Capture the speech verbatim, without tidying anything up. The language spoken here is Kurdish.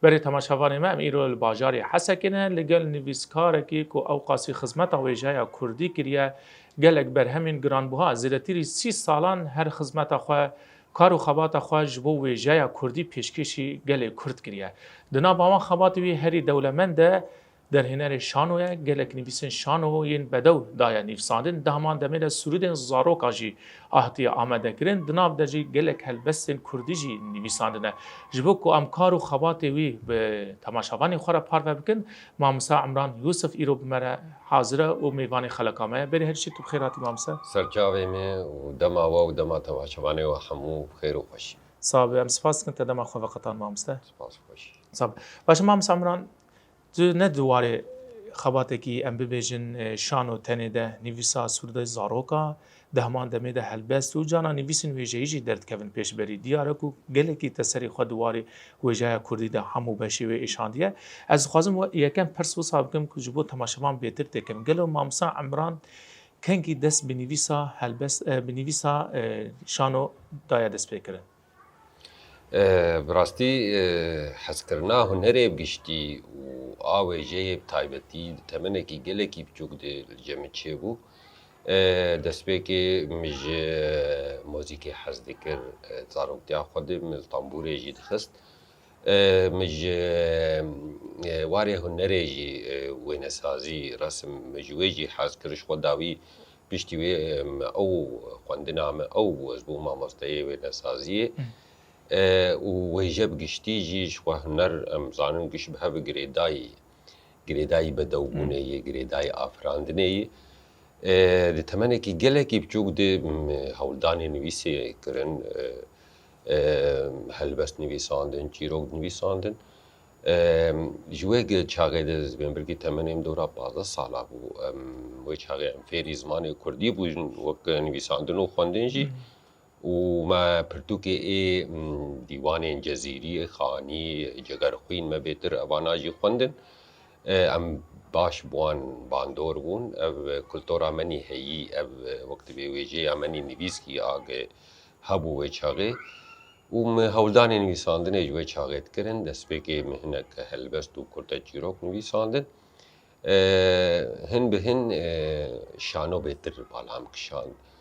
Berê temaşevanê me, em îro li bajarê Hesekê ne, li gel nivîskarekî ku ewqasî xizmeta wêjeya kurdî kiriye, gelek berhemên giranbuha, zêdetirî sî salan her xizmeta xwe, kar û xebata xwe ji bo wêjeya kurdî pêşkêşî gelê kurd kiriye. Di nava wan xebatê wî herî dewlemend e, derhênerê şano ye, gelek nivîsên şano yên bedew daye nivîsandin. Di heman demê de sûrûdên zaroka jî hatiye amadekirin. Di nav de jî gelek helbestên kurdî jî nivîsandine. Ji bo ku em kar û xebatê wî bi temaşevanên xwe re parve bikin, Mamosta Emran Yusuf îro bi me re hazir e û mêvanê xeleka me ye. Berê her tiştî tu bi xêr hatî, mamosta. Serçavê me û dema we û dema temaşevanê we hemû bi xêr û xweşî. Sağ be, em spas dikin te dema xwe veqetan, mamoste. Spas, xweşî. Sağ be. Baş e, mamosta Emran, tu ne di warê xebatekî, em bibêjin, e, şano tenê de, nivîsa sûrûdê zaroka, di heman demê de helbest û cana nivîsên wêjeyî jî derdikevin pêşberî. Diyar e ku gelekî te serê xwe di warê wêjeya kurdî de hemû beşê wê êşandiye. Ez dixwazim we yekem pirs wisa bikim ku ji bo temaşevan bêtir têkim. Gelo mamosta Emran kengî dest bi nivîsa helbest, e, bi nivîsa, e, şano daye destpêkirin? E, bi rastî, e, hezkirina hunerê bi giştî û a wêjeyê bi taybetî di temenekî gelekî biçûk de li cem min çêbû. E, destpêkê min ji muzîkê hez dikir, e, zaroktiya xwe de min li tembûrê jî dixist. E, min ji, e, warê hunerê jî, e, wênesazî, resim, min ji wê jî hez kir, ji xwe dawî piştî wê, e, min ew xwendina min ew bû, ez bûm mamosteyê wênesaziyê. E, û wêje bi giştî jî ji xwe huner, em zanin giş bi hev girêdayî, girêdayî bedewbûnê ye, girêdayî afirandinê ye. E, di temenekî gelekî biçûk de, m, hewldanê nivîsê kirin, e, e, helbest nivîsandin, çîrok nivîsandin. E, ji wê ge-, çaxê de ez bên birkî temenê min dora pazdeh sala bû. Em, wê çaxê em fêrî zimanê kurdî bûn, wek nivîsandin û xwendin jî. Û me pirtûkê ê, m, dîwanên Cezîrî, Xanî, Cegerxwîn me bêtir evana jî xwendin. E, em baş bi wan bandor bûn. Ev kultura menî heyî, ev, e, wek dibê wêjeya menî nivîskî a ge hebû wê çaxê. Û me hewldanê nivîsandinê ji wê çaxê dikirin. Destpêkê me hinek helbest û kurte çîrok nivîsandin. E, hin bi hin, e, şano bêtir bala min kişand.